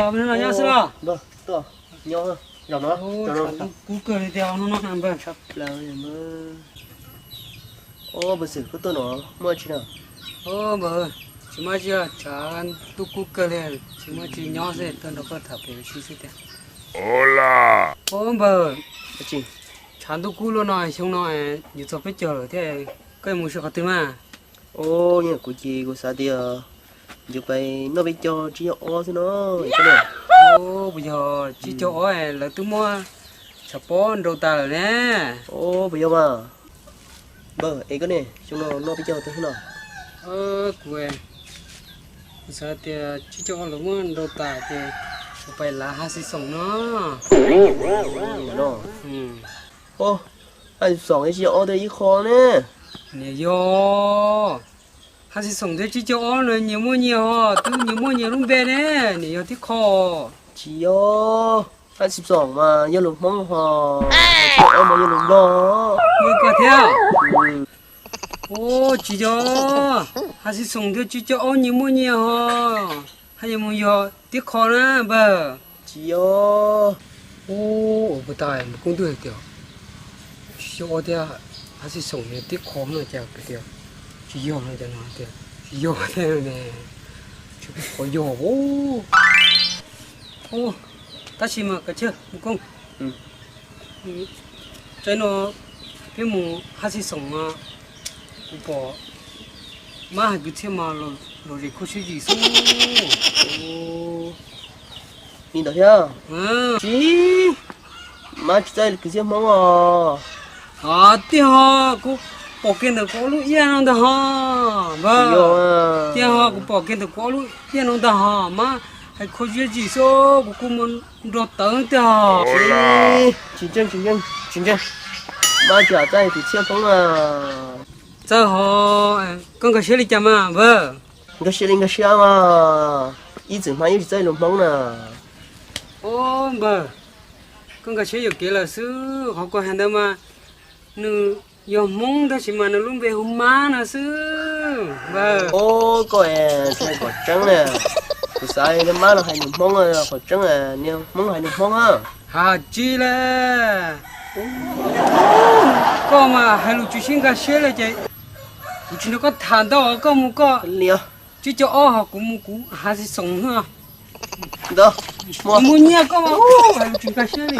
Nyob xwb los? Nyob, zaum no. Kub kawg li tiag hnub no na npawg. Ob, npawg Xwm, koj tuaj no muaj tsi na? Ob npawg, tsis muaj tsi, tshav ntuj kub kawg li, tsis muaj tsi, nyob xwb tuaj nrog koj tham pem ua si xwb tiag. Ob npawg, tshav ntuj kub luaj no xyoo no yuav txog peb caug lawm thiab, koj yuav mus si qhov twg mas? Ob, yog kuv ces kuv xav tias yuav pais noj peb caug tsib caug ob xwb no. Puas yog tsib caug ob lawv twb muab tshav pob nrau tas lawm ne? Ob, puas yog mas? Npawg, es koj ne, xyoo no noj peb caug twg xwb no? Kuv, kuv xav tias tsib caug ob lawv muab nrau tas ces kuv pais lav Haj Xis Xoom no. Ob, Haj Xis Xoom thiab tsib caug ob twb yog ib qho ne. Niam yog, Haj Xis Xoom thiab tsib caug ob no nyias muaj nyias ho, twb nyias muaj nyias lub npe ne, niam yog tib qho. Tsis yog, Haj Xis Xoom mas yog lus Hmoob ho, tsib caug ob mas yog lus Nplog. Muaj koj thiab. Ub, tsis yog, Haj Xis Xoom thiab tsib caug ob nyias muaj nyias ho, haj yam mus yog tib qho na npawg. Tsis yog. Ub, ua puas tau nws koob ntuj hais tias tsib caug ob thiab Haj Xis Xoom nws tib qho no cas tias tsis yog no cas no tias tsis yog thiab ne. Tsis qhov yog. Ub, tab sis mas kav tsij mus koob. Tsaib no peb mus Haj Xis Xoom no, kuv pom mab hais kwv txhiaj mas los zem khuab siab zim xwb. Li ntawd thiab? Tsis, mab tsis txawj kwv txhiaj Hmoob os. Tiag ho, kuv pom kiag ntawm kuv ob lub iab no ntag ho. Tiag ho, kuv pom kiag ntawm kuv ob lub iab no ntag ho, mab hais khuab siab zim xwb, kuv kuj mus nrog tawv tiag ho. Tsis ntseeg, tsis ntseeg, tsis ntseeg. Mab tsis txawj kwv txhiaj Hmoob na. Txawj ho, koj nkag siab li cas mas npawg? Nkag siab li nkag siab mas, ib txwm hmab yeej tsis txawj lus Hmoob na. Ob npawg, koj nkag siab yuam kev lawm xwb, qhov koj hais ntawd mas nws yog Hmoob tab sis mas nws lub npe hu Mab no xwb npawg. Ob, koj es kom tseeb na, kuv xav mab no hais nws Hmoob, qhov tseeb niag Hmoob hais nws Hmoob a. Has tsis li, koj mas hais lus tsis sib nkag siab li ces kuv tsis nrog koj tham ntau, koj mus koj li, tsib caug ob ho kuv mus kuv Haj Xis Xoom na. Ntawd, mus nyiag koj mas hais lus tsis nkag siab li.